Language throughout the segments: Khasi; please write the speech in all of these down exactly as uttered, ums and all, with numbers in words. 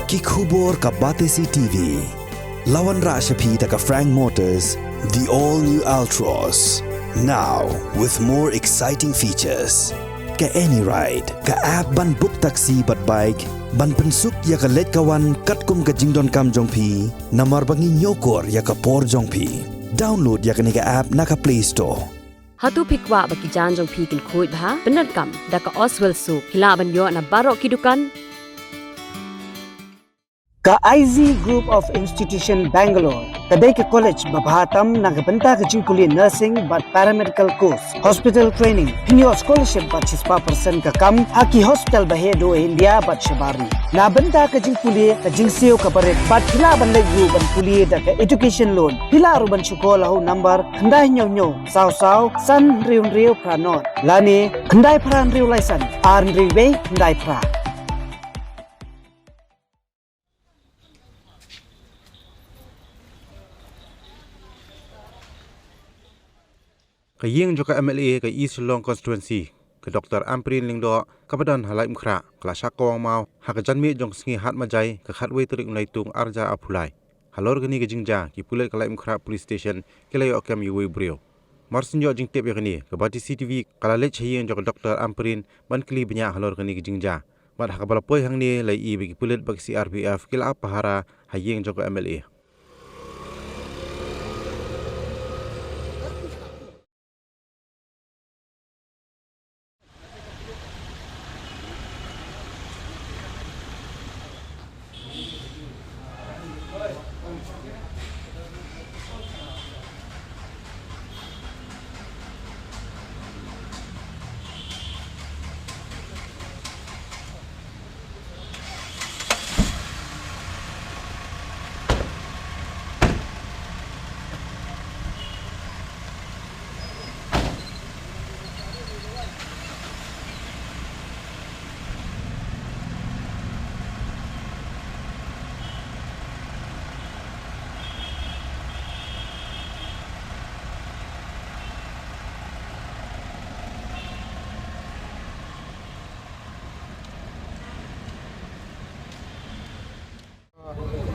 Ki khubor ka Batesi T V. La wanrah sha phi da ka Frank Motors, the all new Altroz. Now with more exciting features. Ka AnyRide, ka app ban book taxi bad bike, ban pynsuk ïa ka leit ka wan katkum ka jingdonkam jong phi, namar ba ngi ñiewkor ïa ka por jong phi. Download ïa kane ka app na ka Play Store. Hato phi kwah ba ki jaiñ jong phi kin khuid bha? Pyndonkam da ka Oswell Soap. Phi lah ban ïoh na baroh ki dukan. Ka I Z Group of Institution Bangalore ka dei ka college ba bha tam na ka bynta ka jingpule nursing bad paramedical course, hospital training. Phin ïoh scholarship bad shispah percent ka kam ha ki hospital ba heh duh ha India bad shabar ri. Na bynta ka jingpule, ka jingsiew kaba rit bad phi lah ban leit ruh ban pule da ka education loan. Phi lah ruh ban shu call ha u number khyndai hynñiew hynñiew saw saw san hynriew hynriew phra nod lane khyndai phra hynriew lai san ar hynriew wei khyndai phra. Ka ïing jong ka M L A ka East Shillong Constituency, ka Doctor Ampareen Lyngdoh, kaba don ha Laitumkhrah, ka la shah kawang maw ha ka janmiet jong ka sngi Hatmaijai, ka khatwei tarik u Naitung arhajar arphew lai. Halor kane ka jingjia, ki pulit ka Laitumkhrah Police Station ki la ïoh kem ïa uwei u briew. Mar shu ïoh jingtip ïa kane, ka Batesi T V ka la leit sha ïing jong ka Doctor Ampareen ban kylli bniah halor kane ka jingjia. Bad ha kaba la poi hangne la ïohi ba ki pulit bad ka C R P F ki la ap pahara ha ïing jong ka M L A.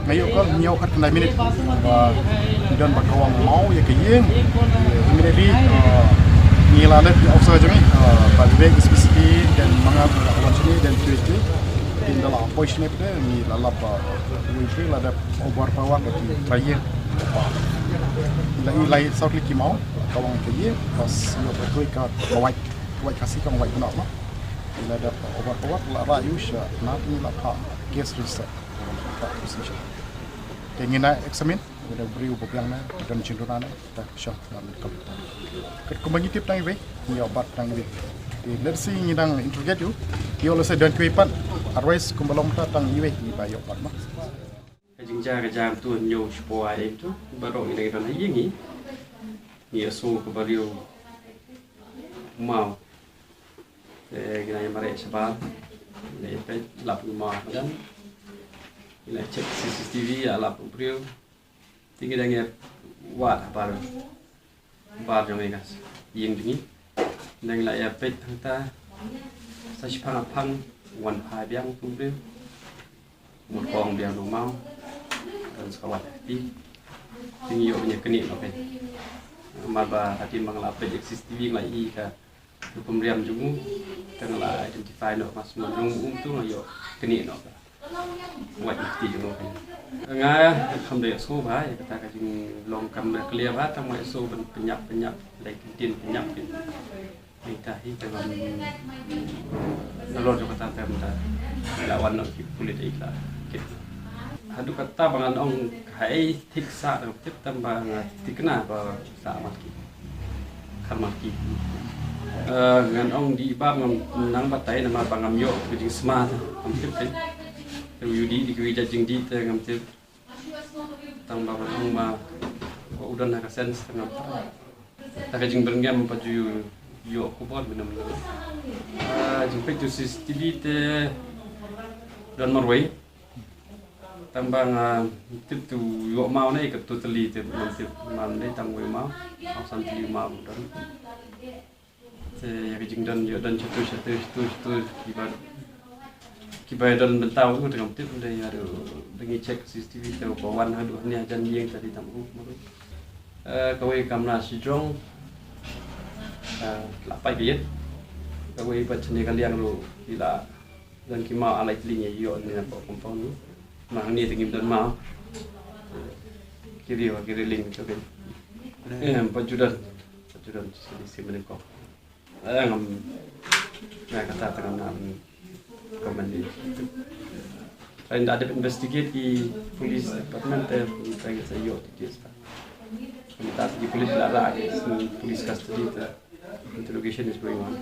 Nga ïoh call hynñiew khatkhyndai minit ba ngi don ba kawang maw ïa ka ïing. Immediately, uh, ngi la leit ïa officer jong ngi, uh, ba Vivek S P C P, then ma nga ba wan shane, then P H D. Then da la poi shane pat ngi la lap ba uwei u briew la dep overpower da ki trai ïing. Ngi la ïohi lai saw tylli ki maw kawang ka ïing, bad ïoh ba kawei ka wait, wait Khasi, ka wait Gumnong ma. Ngi la dep overpower, la rah ïa u sha thana, ngi la phah case register. Te ngin ïa examine whether u briew ba biang ne, don jingduna ne, te sha na medical. Katkum ba ngi tip tang iwei, ngi ïoh bat tang iwei. Te let's see, ngi dang interrogate ïa u. Ïoh lehse don kiwei pat. Otherwise kumba long mynta tang iwei ngi ba ïoh bat ma. Ka jingjia ka jia kumto, hynñiew shapoh ar A M to baroh ngi dang don ha ïing ngi. Ngi ïohsngew ka briew maw. Te ngi la ïa mareh shabar, ngi la ïa peit, lap u maw madan. Ngi la check C C T V, ïa lap u briew. Te ngi dang ïa wad habar, bar jong ngi ka ïing jong ngi. Ngi la ïa peit hangta, sa shiphang phang, wan phai biang u briew. Mut kong biang u maw. Kan sa ka wad ha kti. Te ngi ïoh ban ïa knieh noh kein. Namar ba ha kti ba nga la peit C C T V nga la ïohi ka rukom riam jong u. Te nga la identify noh ka sngewbha jong u, um tu nga ïoh knieh noh ka wad ha kti jong u kein. Nga kham da ïohsngew bha ïa kata ka jinglong, kam da clear bha, tang ma ïohsngew ban pynïap pynïap, lei kyntien pynïap kein. Ita hi te ngam nalor jong kata te mynta. La wan noh ki pulit ïa la kit. Haduh katta ba ngan ong kaei thik sah, ngam tip, tang ba nga thikna ba sah marki. Kham marki. Eh, ngan ong dei ba ngam nang batai namar ba ngam ïoh ka jingsma te. Ngam tip te. Te u ïoh dei dei kiwei jait jingdei te ngam tip. Tang ba ban ong ma u don ha ka sense tang ba. Ta ka jingbyrngem pat ju ïoh khubor mynta mynta. Ah, jingpeit tu C C T V te don marwei. Tang ba nga tip tu ïoh maw ne ka totally te ngam tip, man dei tang wei maw. Tang san tylli maw don. Te ïa ka jingdon ïoh don shatu shatu shatu shatu kiba Kiba don bynta u te ngam tip, da ïa da ngi check C C T V te ba wan haduh hynñia jan ïing te dei tam u. Kawei kam na shijrong. La pai ka ïit. Kawei ba chane ka liang ruh ki la don ki maw, a lai tling ïa ïoh ne na compound. Ma hangne te ngim don maw. Ki riew ki railing to ke. Em, ba ju don. Ba ju don, sidi si mene ko. Ngam, na kata tengah na comment. Trying to investigate, i police department te trying to say yo details. Kata i police la la police custody te interrogation is going on.